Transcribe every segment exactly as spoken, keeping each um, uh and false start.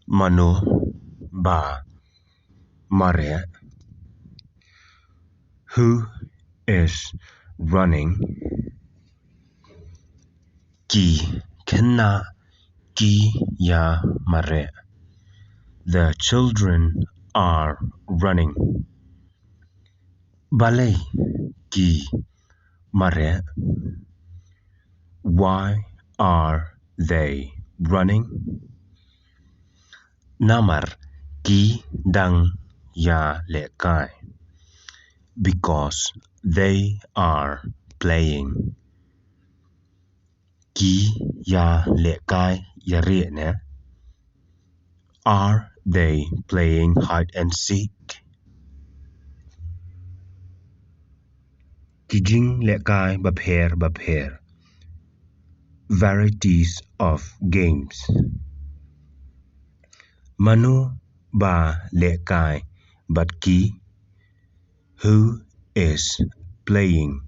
Mano ba mareh? Who is running? Ki khynnah ki ïa mareh. The children are running. Balei ki mareh? Why are they running? Namar ki dang ïa lehkai. Because they are playing. Ki ïa lehkai ïa rieh ne? Are they playing hide and seek? Ki jing lehkai bapher bapher. Varieties of games. Mano ba lehkai bad ki? Who is playing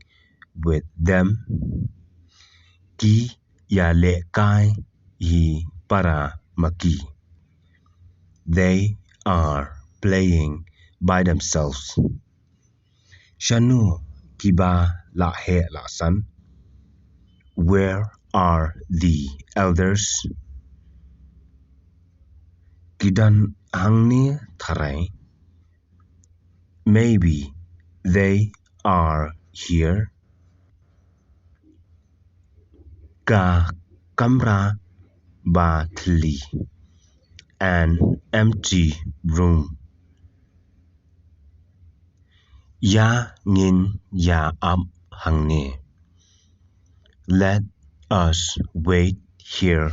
with them? Ki ïa lehkai hi para ma ki. They are playing by themselves. Shano kiba la heh la san? Where are the elders? Ki don hangne tharai. Maybe they are here. Ka kamra ba thli. An empty room. Ïa ngin ïa ap hangne. Let us wait here